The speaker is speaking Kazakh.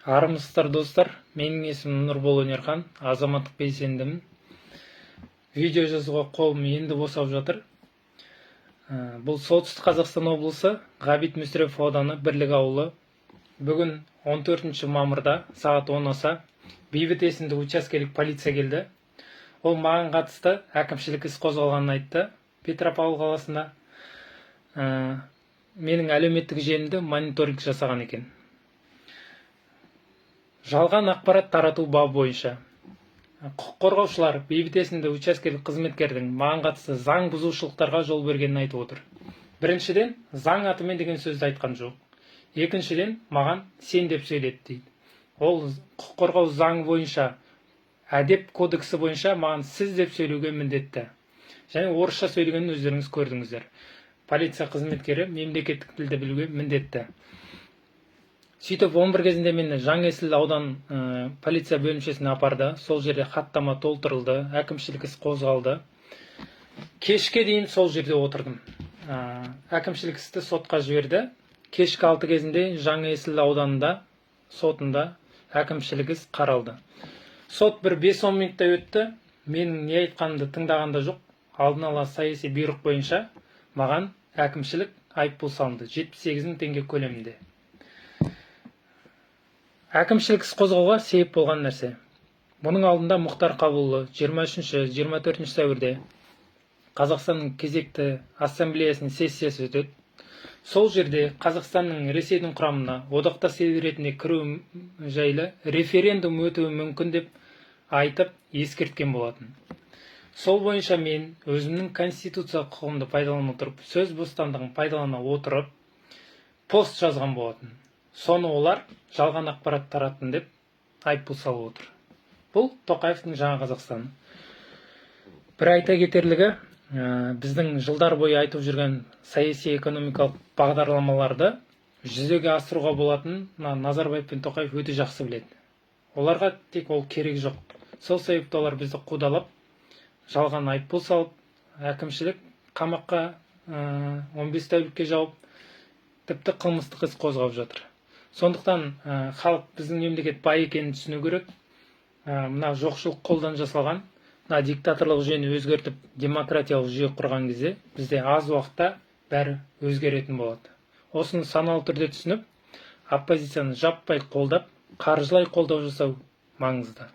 Армысыздар, достар! Менің есімім Нұрбол Өнерхан, азаматтық белсендімін. Видео жазуға қолым енді босап жатыр. Бұл Солтүстік Қазақстан облысы, Ғабит Мүсірепов ауданы, Бірлік ауылы. Бүгін, 14 мамырда, сағат 10 аса Бейбіт есімді учаскелік полиция келді. Ол маған қатысты әкімшілік іс қозғалғанын айтты. Петропавл қаласында менің әлеуметтік желімді мониторинг жасаған екен, жалған ақпарат тарату бабы бойынша. Құқық қорғаушылар Бейбіт есімді учаскелік қызметкердің маған қатысты заң бұзушылықтарға жол бергенін айтып отыр. Біріншіден, заң атымен деген сөзді айтқан жоқ. Екіншіден, маған «сен» деп сөйледі дейді. Ол құқық қорғау заңы бойынша, әдеп кодексі бойынша маған «сіз» деп сөйлеуге міндетті. Және орысша сөйлегенін өздеріңіз көрдіңіздер. Полиция қызметкері мемлекеттік тілді білуге міндетті. Сөйтіп, 11 кезінде мені Жаңаесіл аудан полиция бөлімшесіне апарды. Сол жерде хаттама толтырылды, әкімшілік іс қозғалды. Кешке дейін сол жерде отырдым. Әкімшілік істі сотқа жіберді. Кешкі 6 кезінде Жаңаесіл ауданында, сотында әкімшілік іс қаралды. Сот бір 5-10 минутта өтті. Менің не айтқанымды тыңдаған да жоқ. Алдын ала саяси бұйрық бойынша маған әкімшілік айыппұл салынды, 78 000 теңге көлемінде. Әкімшілік іс қозғауға себеп болған нәрсе: бұның алдында Мұхтар Қабылұлы 23-24 сәуірде Қазақстанның кезекті ассамблеясының сессиясы өтеді. Сол жерде Қазақстанның Ресейдің құрамына одақтас ел ретінде кіруі жайлы референдум өтуі мүмкін деп айтып, ескерткен болатын. Сол бойынша мен өзімнің конституциялық құқығымды пайдалана отырып, сөз бостандығын пайдалана отырып, пост жазған болатын. Соны олар жалған ақпарат тараттым деп айыппұл салып отыр. Бұл Тоқаевтың жаңа Қазақстаны. Бір айта кетерлігі, біздің жылдар бойы айтып жүрген саяси, экономикалық бағдарламаларды жүзеге асыруға болатынын мына Назарбаев пен Тоқаев өте жақсы біледі. Оларға тек ол керек жоқ. Сол себепті олар бізді қудалап, жалған айыппұл салып, әкімшілік қамаққа 15 тәулікке жауып, тіпті қылмыстық іс қозғап жатыр. Сондықтан халық біздің мемлекет бай екенін түсіну керек. Мына жоқшылық қолдан жасалған. Мына диктаторлық жүйені өзгертіп, демократиялық жүйе құрған кезде бізде аз уақытта бәрі өзгеретін болады. Осыны саналы түрде түсініп, оппозицияны жаппай қолдап, қаржылай қолдау жасау маңызды.